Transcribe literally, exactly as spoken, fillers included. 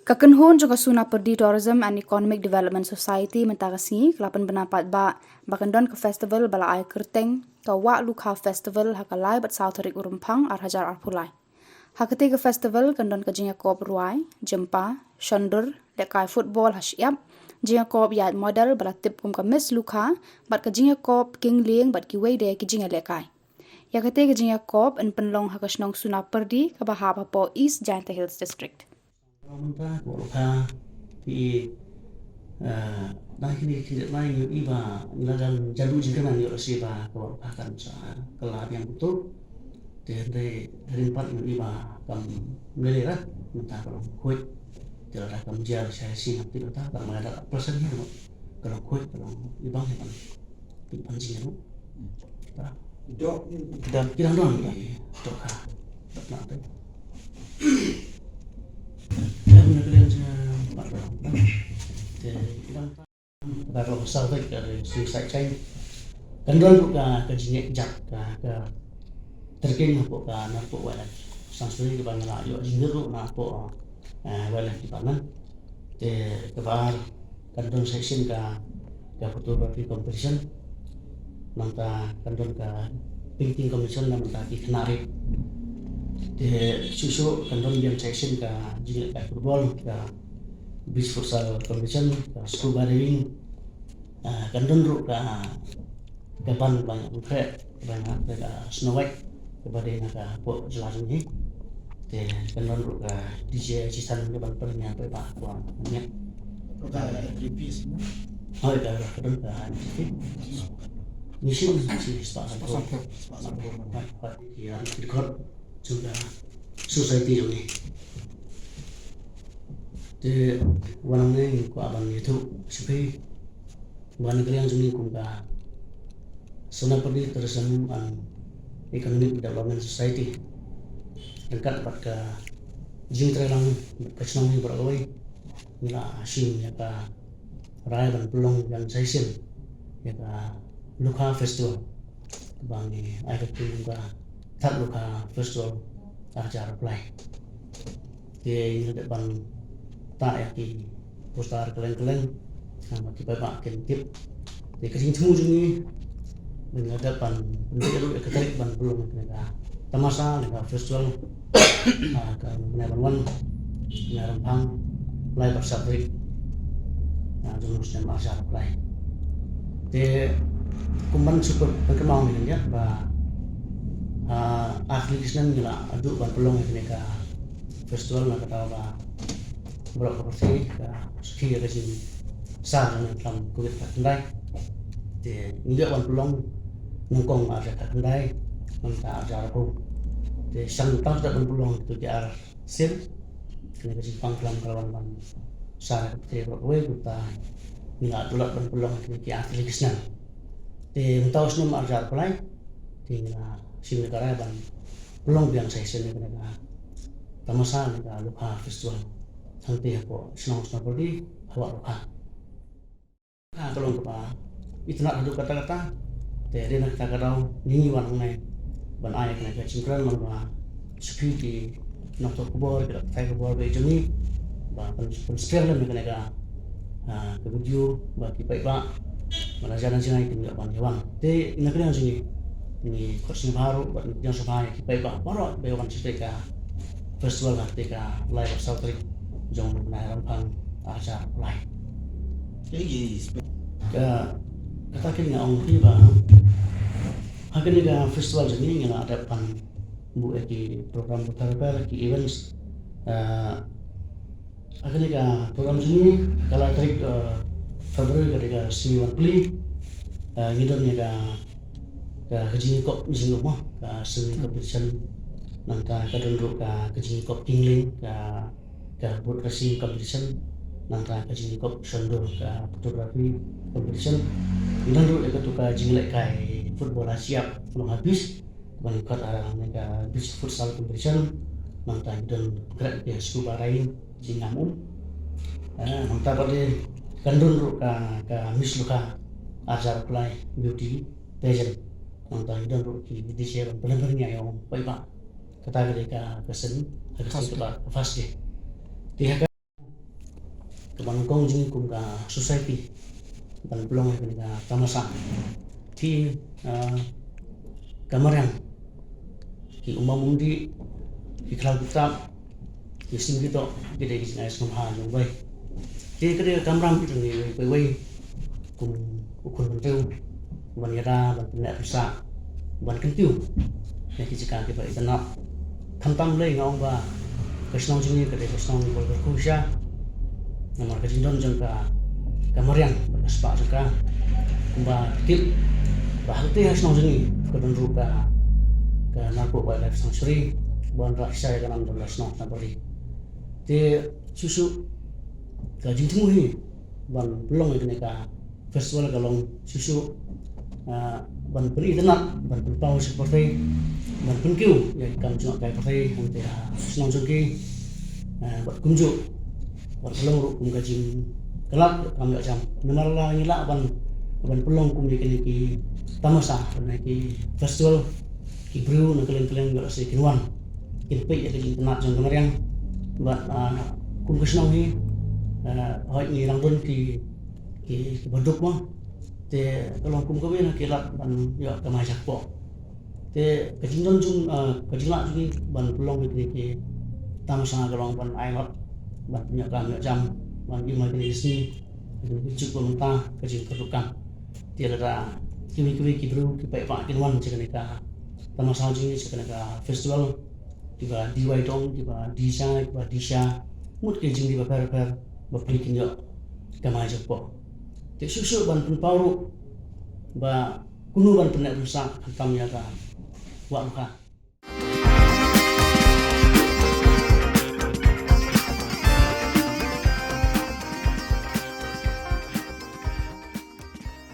Ka kynhun jong ka Sunapurdi Tourism and Economic Development Society mynta ka sngi ka la pynbna paidbah ba kan don ka festival ba la ai kyrteng ka Wah Lukha Festival ha ka lai bad saw tarik u Rymphang ar hajar arphew lai. Ha kata ka festival kan don ka jingïakop rwai, jympa, shondur, lehkai football ha shyiap, jingïakop ïaid model ba la tip kum ka Miss Lukha, bad ka jingïakop kynglieng bad kiwei de ki jingïalehkai. Ïa kata ka jingïakop yn pynlong ha ka shnong Sunapurdi kaba hap hapoh East Jaintia Hills District. Mynta ka Wah Lukha, ki, eh, dang kine ki dei lai ngi i ba ngi la dang jalu jingkyrmen ïoh lashai ba ka Wah Lukha kan sa kylla biang uto. Te hynrei hynrei pat ngi i ba kam ngi lei ra mynta ka long khuid. Te lada kam jia lashai shi ngam tip mynta ka ma da persen hi ka long khuid ka long i bang hi ban. Pynban jingïaroh. Dok. Dok. Ki dang don ki dok ha. Dok na te. Dok na kalian sa pat dok. Te ki dang dok salvage ka re suicide chain. Kan don ruh ka ka jingeh jak ka ka terking hapoh ka na hapoh wetland. Sang suri ka ban la ïoh jingïaroh na hapoh, eh, wetland department. Te kaba ar kan don session ka, ka photography competition. Nangta kan don ka painting competition, nangta ki khynnah rit. Te shuh shuh kan don biang session ka jinglehkai football, ka beach futsal competition, ka scuba diving. Ah, kan don ruh ka ka ban ba ngi pynkreh, ka ban ba ngi pynkreh ka Snow White, kaba dei na ka pok jylla jong ngi. Te kan don ruh ka D J Jisan ka ban pynïaid ba ba ko ngi. Ka three piece, no? Hoi, ka ka don ka three piece. Ni shi ni shi spah san ko. Spah san ko. Hoi, hoi, ïa record jong ka society jong ngi. Te wan ngi ko aban ïathuh sha phi. Ba na ka liang jong ngi kum ka Sonapurdi Tourism and Economic Development Society, ryngkat bad ka jingtreilang bad ka shnong hi baroh kawei, ngi la shim ïa ka rai ban pynlong ïa ka session ïa ka Lukha Festival, ba ngi ai ka kyrteng kum ka Thad Lukha Festival ar hajar arphew lai. Te ngi la dep ban tah ïa ki poster kylleng kylleng, ha, ba ki paidbah kin tip. Te ka jingthmu jong ngi, ngi la dep ban pynbeit ruh ïa ka tarik ban pynlong ïa kane ka tamasa, ne ka festival, ha, ka bnai ban wan, bnai Rymphang, lai bad saw tarik, ha, jong u snem ar hajar arphew lai. Te kum ban shu pynkynmaw ïa ngi ba, ha, ar tylli ki snem ngi la duh ban pynlong ïa kane ka festival na kata ba baroh ka pyrthei ka suki ïa ka jingsar jong ngi khlem covid khatkhyndai. Te ngi ïoh ban pynlong nyngkong ar hajar khatkhyndai, mynta ar hajar arphew. Te shang tang da ban pynlong kito ki ar sien. Kane ka jingpang klam ka la wan ban sar ïa ka pyrthei baroh kawei, kumta ngi la duh lad ban pynlong kine ki ar tylli ki snem. Te mynta u snem ar hajar arphew lai, te ngi la shim ïa ka rai ban pynlong biang sa shisien ïa kane ka tamasa ne ka Lukha Festival hangtei hapoh shnong Sonapurdi ha Wah Lukha. Ha ka long kaba itynnad haduh katta katta. Te dei na kata ka daw ngi ngi wan hangne ban ai kane ka jingkren, ban ba shu phi ki nongthoh khubor, ki lad pathai khubor ba ïeit jong ngi, ba pyn, pynshare lem ïa kane ka, ah, ka video ba ki paidbah ba la jan jngai kin ïoh ban ïa wan. Te na ka liang jong ngi, ngi khot sngewbha ruh bad ngi pdiang sngewbha ïa ki paidbah baroh ba ïa wan sha kane ka festival ha kane ka lai bad saw tarik jong u bnai Rymphang ar hajar arphew lai. Ka, kata kane nga ong phi ba ha kane ka festival jong ngi ngi la dep ban buh ïa ki program bapher bapher, ki events. Ah, ha kane ka program jong ngi ka lai tarik, ah, February ka dei ka sngi wan plie. Ah, ngi don ïa ka, ka, ka jingïakop jingïakop mo, ka swimming competition. Nangta ka don ruh ka, ka jingïakop kynlieng, ka, ka boat racing competition. Nangta ka jingïakop shondur, ka photography competition. Ngi don ruh ïa katu ka jinglehkai football ha shyiap, long ha beach. Ban khot ar ne ka beach futsal competition. Nangta ngi don kren ki scuba diving, jingngam um. Ah, nangta pat de kan don ruh ka, ka Miss Lukha ar hajar arphew lai beauty pageant. Nangta ngi don ruh ki D J ban pynlong ïa u paidbah. Kata ka dei ka, ka sien, ka sien kaba first day. Te ha ka Ba nyngkong jong ngi kum ka society ban pynlong ïa kane ka tamasa. Ki, ah, ka mariang, ki umam umdih, ki khlaw ki ktap, ki sim ki toh, ki dei ki jingai sngewbha jong u Blei. Te ka dei ka kamram jong ngi uwei pa uwei kum u khun bynriew ban ïada, ban pynneh pynsah, ban kyntiew ïa ki jaka kiba itynnad. Khamtam lei nga ong ba ka shnong jong ngi ka dei ka shnong ba kyrkhu shisha. Namar ka jingdon jong ka, ka mariang bad ka spah jong ka, kumba tip ba hangtei ha shnong jong ngi ka don ruh ka, ka Narpuh Wildlife Sanctuary ba wanrah shisha ïa ka nam jong ka shnong Narpuh. Te shuh shuh ka jingthmu hi ban pynlong ïa kane ka festival ka long shuh shuh, ah, ban pynitynnad, ban pynpaw sha ka pyrthei, ban pynkiew ïa ki kam jngohkai pyrthei hangtei ha shnong jong ki, ah, bad kumjuh ban pynlong ruh kum ka jingkyllad kam ïoh jam. Namar lada ngi lah ban, ban pynlong kum ïa kine ki tamasa, kine ki festival, ki briew na kylleng kylleng ïoh lehse kin wan, kin peit ïa ka jingtynnad jong ka mariang. Bad, ah, kum ka shnong hi, ah, hooid ngi dang don ki, ki, kiba duk mo. Te ka long kum kawei na ki lad ban ïoh kamai jakpoh. Te ka jingdon jong, ah, ka jinglah jong ngi ban pynlong ïa kine ki tamasa ka long ban ai lad, ban pynïoh kam ïoh jam, ban im ha kine ki sngi, ka jingpynjur ba mynta, ka jingkyrduh kam. Te lada kiwei kiwei ki briew ki paidbah kin wan sha kane ka tamasa jong ngi, sha kane ka festival, kiba die wai dong, kiba die jai, kiba die sha, mut ki jingdie bapher bapher, ba phi kin ïoh kamai jakpoh. Te shuh shuh ban pynpaw ruh ba kumno ban pynneh pynsah khamtam ïa ka wah ruh ka